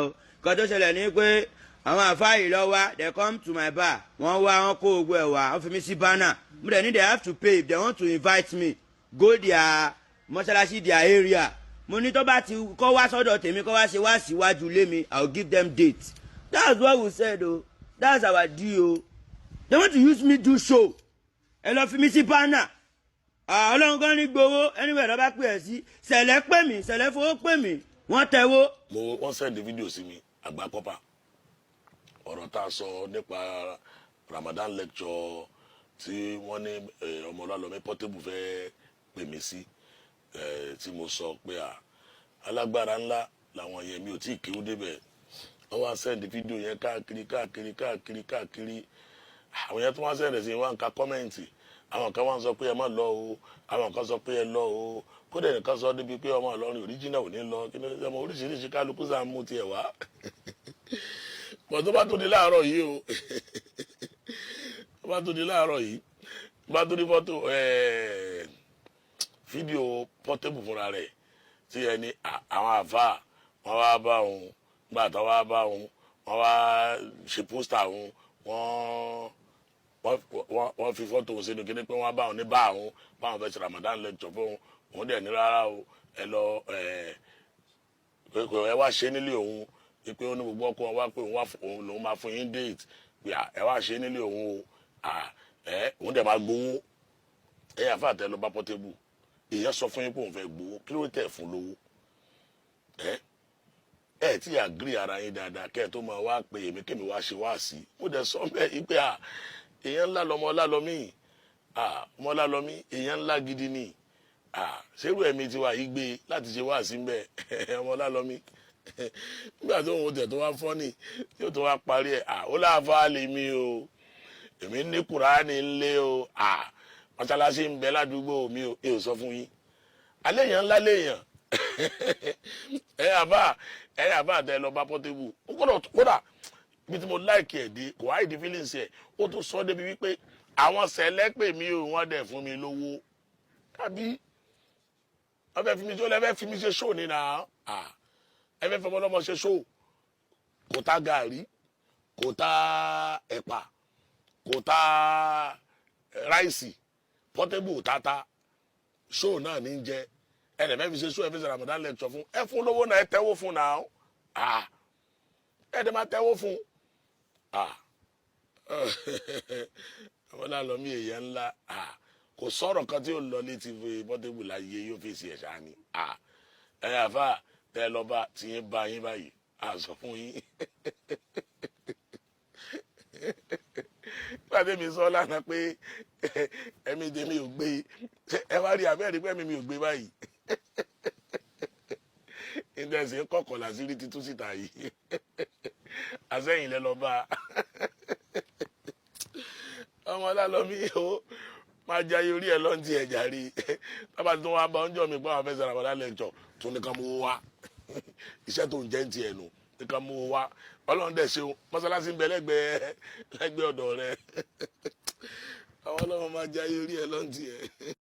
O kan tó ṣẹlẹ̀ ní pé àwọn àfáà yìí lọ wá. They come to my bar, wọ́n wá, wọ́n kó ogun ẹ̀ wá, wọ́n fi mí sí banner. Mo dẹ̀ ní they have to pay if they want to invite me go their mọ́ṣáláṣí, their area. Mo ní tó bá ti kọ́ wá sọ́dọ̀ tèmi, kọ́ wá ṣe wá síwájú lé mi, I will give them date. That's what we said o. That's our deal o. They want to use me do show. Ẹ lọ fi mí sí banner. Ọlọ́run kan ní gbowó anywhere lọ́ bá pè ẹ́ sí. Sẹ̀lẹ̀ pè mí, sẹ̀lẹ̀ fowó pè mí, wọ́n tẹ̀wó. Mo wọ́n send fídíò sí mi, àgbà kọ́pà. Ọ̀rọ̀ tá a sọ nípa Ramadan lecture tí wọ́n ní ọmọ Ọlálọ́mí Portable fẹ́ pè mí sí, tí mo sọ pé à alágbára ńlá làwọn yẹn, mi ò tí ì kéwú débẹ̀. Wọ́n wá send fídíò yẹn káàkiri káàkiri káàkiri káàkiri. Àwọn yẹn tó wá send sí wọn ka comment. Àwọn kan wá ń sọ pé ẹ má lọ o, àwọn kan sọ pé ẹ lọ o. Kódà nìkan sọ débi pé ọmọ Ìlọrin original ò ní lọ. Kí ló dé? Ọmọ oríṣiríṣi, kálukú sáà ń mú tiẹ̀ wá. Bọ̀ tó bá tó di láàárọ̀ yìí o, tó bá tó di láàárọ̀ yìí, tó bá tó di fọ́tò fídíò Portable fúnra rẹ̀ tí ẹni àwọn àfáà wọ́n wá bá òun, gbà tó wá bá òun, wọ́n wá ṣe poster òun, wọ́n fi fọ́tò òun sínú kíní pé wọ́n bá òun ní bá òun báwọn fẹ́ ṣe Ramadan lecture fún òun. Òun dẹ̀ ní rárá o, ẹ lọ, ẹ ẹ wá ṣe nílé òun, pé ó ní gbogbo ọkọ wá pé òun wá òun lòun máa fún yín date pé ẹ wá ṣe nílé òun o. Ẹ òun dẹ̀ máa gbowó. Ẹ yà fún àtẹ lọ bá Portable, èèyàn sọ fún yín pé òun fẹ́ gbowó, kí ló tẹ̀ fún lówó? Ẹ tí agree ara yín dáadáa kẹ́ ẹ tó máa wá pé èmi kémi wá ṣe wá sí. Mo dẹ̀ sọ bẹ́ẹ̀ yìí pé èèyàn ńlá lọmọ Ọlálọ́mí, ọmọ Ọlálọ́mí, èèyàn ńlá gidi ni. Ṣerú ẹ̀mí tiwa yìí gbé láti ṣe wá sí mbẹ́? Ọmọ Ọlálọ́mí, nígbà tó ń tẹ̀ tó wá fọ́nì tí ó tó wá parí ẹ̀, ó láàfáà lèmi o, èmi ní Kùránì ńlé o, mọ́ṣáláṣí ń bẹ ládùúgbò mi o. Ẹ ò sọ fún yín, alẹ́ èèyàn ńlá léèyàn. Ẹ yà bá tẹ lọ bá Portable, ó gbọ́dọ̀. Kódà bí tí mo like ẹ̀ dé, kò hide feelings ẹ̀. Ó tún sọ débi wípé àwọn sẹ̀lẹ̀ pè mí o, wọ́n dẹ̀ fún mi lówó. Tàbí wọ́n fẹ́ fi mi ṣe, ẹ fẹ́ fi mi ṣe show ni nà. Ẹ fẹ́ fọmọ lọ́mọ ṣe show. Kò ta gàrí, kò ta ẹ̀pà, kò ta rice. Portable tata show náà ní jẹ. Ẹ lè fẹ́ fi ṣe show, ẹ fi ṣe Ramadan lecture fún. Ẹ fún lówó náà, ẹ tẹ́wó fún náà. Ẹ dẹ̀ máa tẹ́wó fún. Àwọn Ọlálọ́mí, èèyàn ńlá. Kò sọ̀rọ̀ kan tí ó lọ létí Portable láyé, yóò fèsì ẹ̀ ṣáá ni. Ẹ àfà tẹ́ lọ bá tí yín bá yín báyìí, a sọ fún yín. Nígbà tí mi sọ lánàá pé ẹ̀mí tèmi ò gbé, ẹ wá rí abẹ́rẹ́ pé ẹ̀mí mi ò gbé báyìí. Ìdẹ̀sí kọ̀kọ̀ làṣírí ti tú síta yìí. Àsẹ́yìn lẹ lọ bá ọmọ Ọlálọ́mí o, máa jayé orí ẹ lọ́ntì ẹ̀ jàre. Tábà tí wọ́n á bá oúnjẹ mi pé àwọn fẹ́ sara wọlé lecture tún ní ká mú wá. Iṣẹ́ tó ń jẹ́ ń tiẹ̀ nù ní ká mú wá. Ọlọ́run dẹ̀ ṣeun, mọ́sálásí ń bẹ lẹ́gbẹ̀ẹ́ lẹ́gbẹ̀ẹ́ ọ̀dọ̀ rẹ. Àwọn ọlọ́run máa jayé orí ẹ lọ́ntì ẹ̀.